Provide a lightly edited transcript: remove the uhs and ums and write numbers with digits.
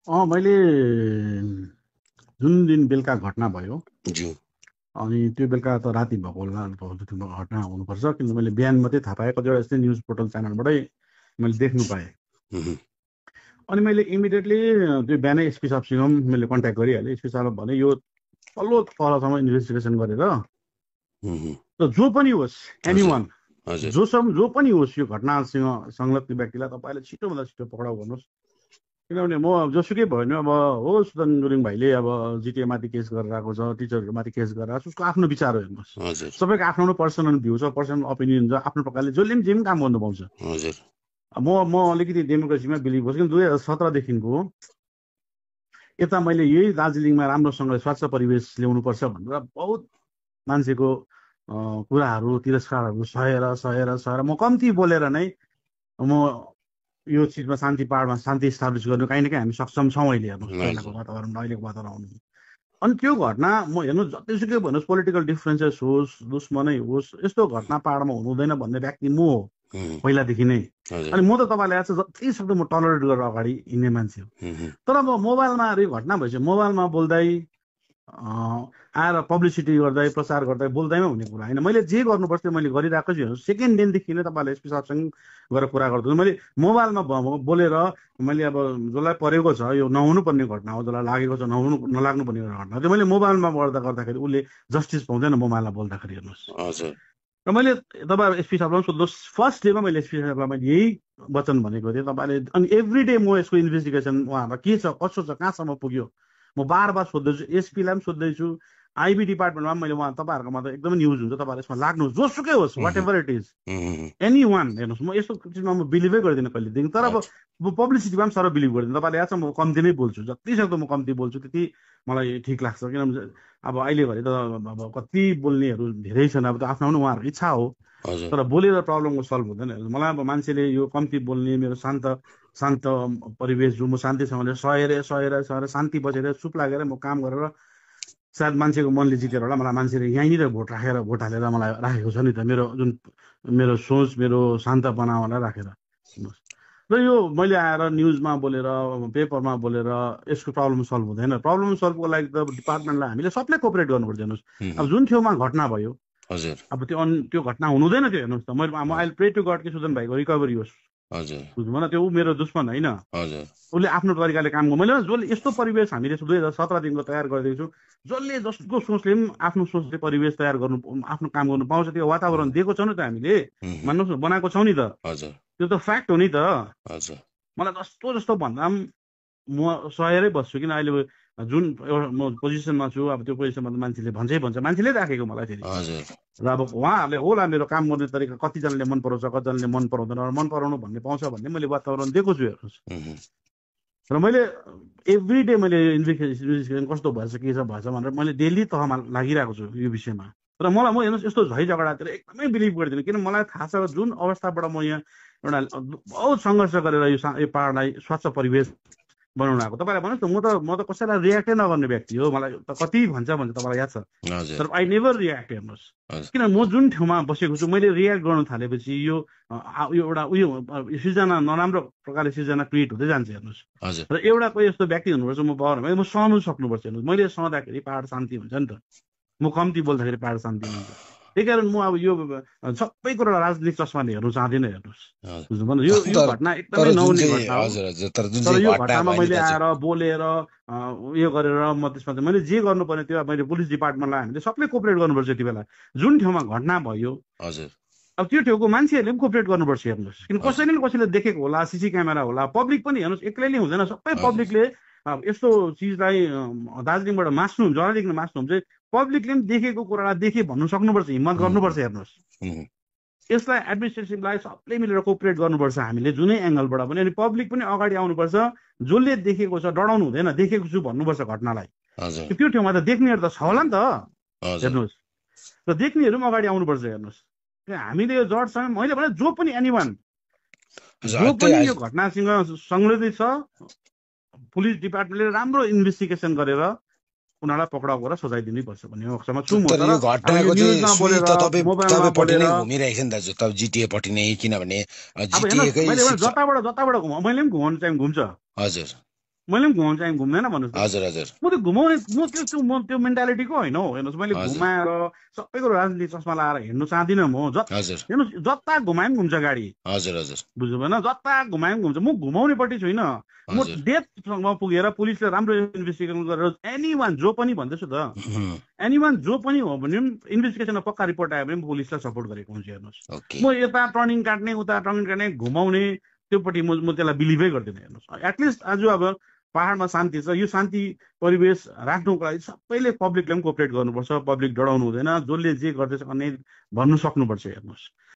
मैले जुन दिन बेलुका घटना भयो ज्यू अनि त्यो बेलुका त राति भएको होला त्यो घटना हुनुपर्छ, किनभने मैले बिहान मात्रै थाहा पाएँ, कतिवटा यस्तै न्युज पोर्टल च्यानलबाटै मैले देख्नु पाएँ। अनि मैले इमिडिएटली त्यो बिहानै एसपी साहबसँग मैले कन्ट्याक्ट गरिहालेँ। एसपी साहब भने यो तल्लो तलसम्म इन्भेस्टिगेसन गरेर जो पनि होस्, एनीवान, जो पनि होस्, यो घटनासँग संलग्न व्यक्तिलाई तपाईँले छिटोभन्दा छिटो पक्राउ गर्नुहोस्। किनभने म जसुकै भयो भने अब हो सुदन गुरुङ भाइले अब जिटिए माथि केस गरेर आएको छ, टिचरहरू माथि केस गरेर आएको छ, उसको आफ्नो विचार हो। हेर्नुहोस्, सबैको आफ्नो पर्सनल भ्यू छ, पर्सनल ओपिनियन छ, आफ्नो प्रकारले जसले पनि जे पनि काम गर्नु पाउँछ। म अलिकति डेमोक्रेसीमा बिलिभ गर्छु। किन 2017देखिको यता मैले यही दार्जिलिङमा राम्रोसँग स्वच्छ परिवेश ल्याउनुपर्छ भनेर बहुत मान्छेको कुराहरू तिरस्कारहरू सहेर म कम्ती बोलेर नै म यो चिजमा शान्ति पाहाडमा शान्ति इस्टाब्लिस गर्नु काहीँ न काहीँ हामी सक्षम छौँ। अहिले हेर्नुहोस् पहिलाको वातावरण अहिलेको वातावरण, अनि त्यो घटना म हेर्नु जतिसुकै भन्नुहोस्, पोलिटिकल डिफ्रेन्सेस होस्, दुश्मनै होस्, यस्तो घटना पाहाडमा हुनु हुँदैन भन्ने व्यक्ति म हो पहिलादेखि नै। अनि म त तपाईँलाई याद छ जति सक्दो म टलरेट गरेर अगाडि हिँड्ने मान्छे हो। तर अब मोबाइलमा यो घटना भएपछि मोबाइलमा बोल्दै आएर पब्लिसिटी गर्दै प्रचार गर्दै बोल्दैमा हुने कुरा होइन। मैले जे गर्नुपर्छ मैले गरिरहेको छु। सेकेन्ड दिनदेखि नै तपाईँले एसपी साहबसँग गएर कुरा गर्छु। मैले मोबाइलमा बोलेर मैले अब जसलाई परेको छ यो नहुनुपर्ने घटना हो, जसलाई लागेको छ नलाग्नु पर्ने घटना त्यो मैले मोबाइलमा गर्दाखेरि उसले जस्टिस पाउँदैन मोबाइलमा बोल्दाखेरि। हेर्नुहोस्, र मैले तपाईँ एसपी साहबलाई सोध्नुहोस्, फर्स्ट डेमा मैले एसपी साहबलाई मैले यही वचन भनेको थिएँ तपाईँले। अनि एभ्री डे म यसको इन्भेस्टिगेसन उहाँहरूलाई के छ कसो छ कहाँसम्म पुग्यो म बार बार सोध्दैछु, एसपीलाई पनि सोध्दैछु, आइबी डिपार्टमेन्टमा पनि मैले उहाँ तपाईँहरूकोमा त एकदमै न्युज हुन्छ, तपाईँहरू यसमा लाग्नुहोस्, जोसुकै होस्, whatever it is, anyone. हेर्नुहोस्, म यस्तो चिजमा म बिलिभै गर्दिनँ कहिलेदेखि। तर अब म पब्लिसिटीमा पनि सर बिलिभ गर्दिनँ। तपाईँले याद छ म कम्ती नै बोल्छु, जति सक्दो म कम्ती बोल्छु त्यति मलाई ठिक लाग्छ। किनभने अब अहिले घरि त अब कति बोल्नेहरू धेरै छन्, अब त आफ्नो आफ्नो उहाँहरूको इच्छा हो, तर बोलेर प्रब्लमको सल्भ हुँदैन। मलाई अब मान्छेले यो कम्ती बोल्ने, मेरो शान्त परिवेश जो म शान्तिसँगले सहेर शान्ति बसेर चुप लागेर म काम गरेर सायद मान्छेको मनले जितेर होला मलाई मान्छेले यहीँनिर भोट हालेर मलाई राखेको छ नि त, मेरो सोच मेरो शान्तपनालाई राखेर। र यो मैले आएर न्युजमा बोलेर पेपरमा बोलेर यसको प्रब्लम सल्भ हुँदैन। प्रब्लम सल्भको लागि त डिपार्टमेन्टलाई हामीले सबले कोअपरेट गर्नुपर्छ। हेर्नुहोस्, अब जुन ठाउँमा घटना भयो अब त्यो घटना हुनुहुँदैन थियो। हेर्नुहोस् त मैले आई प्रे टु गड कि सुदन भाइको रिकभरी होस्, बुझ्नु भएन, त्यो मेरो दुश्मन होइन, उसले आफ्नो तरिकाले काम गर्नु। मैले जसले यस्तो परिवेश हामीले 2017देखिको तयार गरिदिएको छु, जसले जसको सोचले पनि आफ्नो सोचले परिवेश तयार गर्नु आफ्नो काम गर्नु पाउँछ, त्यो वातावरण दिएको छौँ नि त हामीले, मान्नुहोस् न बनाएको छौँ नि त, त्यो त फ्याक्ट हो नि त। मलाई जस्तो भन्दा पनि म सहेरै बस्छु। किन अहिले जुन म पोजिसनमा छु, अब त्यो पोजिसनमा त मान्छेले भन्छ मान्छेले राखेको मलाई फेरि। र अब उहाँहरूले होला मेरो काम गर्ने तरिका कतिजनाले मन पराउँछ कतिजनाले मन पराउँदैन, मन पराउनु भन्ने पाउँछ भन्ने मैले वातावरण दिएको छु। हेर्नुहोस्, र मैले एभ्री डे मैले इन्भेस्टिगेसन कस्तो भएछ के छ भएछ भनेर मैले डेली तहमा लागिरहेको छु यो विषयमा। र मलाई म हेर्नुहोस् यस्तो झै झगडातिर एकदमै बिलिभ गर्दिनँ। किन मलाई थाहा छ जुन अवस्थाबाट म यहाँ एउटा बहुत सङ्घर्ष गरेर यो पाहाडलाई स्वच्छ परिवेश बनाउनु आएको। तपाईँलाई भन्नुहोस् न, म त कसैलाई रियाक्टै नगर्ने व्यक्ति हो। मलाई त कति भन्छ तपाईँलाई याद छ, तर आई नेभर रियाक्ट। हेर्नुहोस्, किन म जुन ठाउँमा बसेको छु मैले रियाक्ट गर्नु थालेपछि यो एउटा उयो सृजना नराम्रो प्रकारले सृजना क्रिएट हुँदै जान्छ। हेर्नुहोस्, र एउटा कोही यस्तो व्यक्ति हुनुपर्छ म पावरमा म सहनु सक्नुपर्छ। हेर्नुहोस्, मैले सहँदाखेरि पाहाड शान्ति हुन्छ नि त, म कम्ती बोल्दाखेरि पाहाड शान्ति हुन्छ। त्यही कारण म अब यो सबै कुरा राजनीतिक चस्माले हेर्नु चाहदिनँ। हेर्नुहोस्, बुझ्नु भएन, यो घटना एकदमै नहुने घटना हो। तर यो घटनामा मैले आएर बोलेर उयो गरेर म त्यसमा चाहिँ मैले जे गर्नुपर्ने त्यो मैले पुलिस डिपार्टमेन्टलाई हामीले सबले कोअपरेट गर्नुपर्छ। यति बेला जुन ठाउँमा घटना भयो अब त्यो ठाउँको मान्छेहरूले पनि कोअपरेट गर्नुपर्छ। हेर्नुहोस्, किन कसैले न कसैले देखेको होला, सिसी क्यामेरा होला, पब्लिक पनि हेर्नुहोस् एक्लैले हुँदैन, सबै पब्लिकले यस्तो चिजलाई दार्जिलिङबाट मास्नु जहाँदेखि मास्नु हुन्छ पब्लिकले पनि देखेको कुरालाई देखे भन्नु सक्नुपर्छ, हिम्मत गर्नुपर्छ। हेर्नुहोस्, यसलाई एडमिनिस्ट्रेटिभलाई सबले मिलेर कोअपरेट गर्नुपर्छ हामीले जुनै एङ्गलबाट पनि। अनि पब्लिक पनि अगाडि आउनुपर्छ, जसले देखेको छ डराउनु हुँदैन, देखेको छु भन्नुपर्छ घटनालाई। त्यो ठाउँमा त देख्नेहरू त छ होला नि त। हेर्नुहोस्, र देख्नेहरू पनि अगाडि आउनुपर्छ। हेर्नुहोस्, हामीले यो जजसँग मैले भने जो पनि एनिवान जो पनि यो घटनासँग संलग्न छ पुलिस डिपार्टमेन्टले राम्रो इन्भेस्टिगेसन गरेर उनीहरूलाई पक्राउ गरेर सजाय दिनुपर्छ भन्ने पक्षमा छु म। तर न्युजमा बोलेर मोबाइलमा बोलेर घुमिरहेको छ नि दाजु, त जिटिए पट्टि नै, किनभने जताबाट घुम मैले पनि घुमाउनु चाहिँ घुम्छ। हजुर, मैले पनि घुमाउनु चाहिँ घुम्दैन भन्नुहोस् त। हजुर हजुर म त घुमाउने म त्यो मेन्टालिटीको होइन हो। हेर्नुहोस् मैले घुमाएर सबैको राजनीतिक चस्मा लगाएर हिँड्नु चाहदिनँ म। हजुर हेर्नुहोस् जता घुमाए पनि घुम्छ गाडी, हजुर हजुर बुझ्नु भएन? जता घुमाए पनि घुम्छ। म घुमाउनेपट्टि छुइनँ। म डेथसम्म पुगेर पुलिसले राम्रो इन्भेस्टिगेसन गरेर एनीवान जो पनि भन्दैछु त, एनीवान जो पनि हो भने पनि इन्भेस्टिगेसनमा पक्का रिपोर्ट आयो भने पनि पुलिसलाई सपोर्ट गरेको हुन्छ। हेर्नुहोस् म यता टर्निङ काट्ने उता टर्निङ काट्ने घुमाउने त्योपट्टि म त्यसलाई बिलिभै गर्दिनँ। हेर्नुहोस् एटलिस्ट आज अब पहाडमा शान्ति छ, यो शान्ति परिवेश राख्नुको लागि सबैले पब्लिकले पनि कोअपरेट गर्नुपर्छ। पब्लिक डराउनु हुँदैन, जसले जे गर्दैछ अन्य भन्नु सक्नुपर्छ। हेर्नुहोस्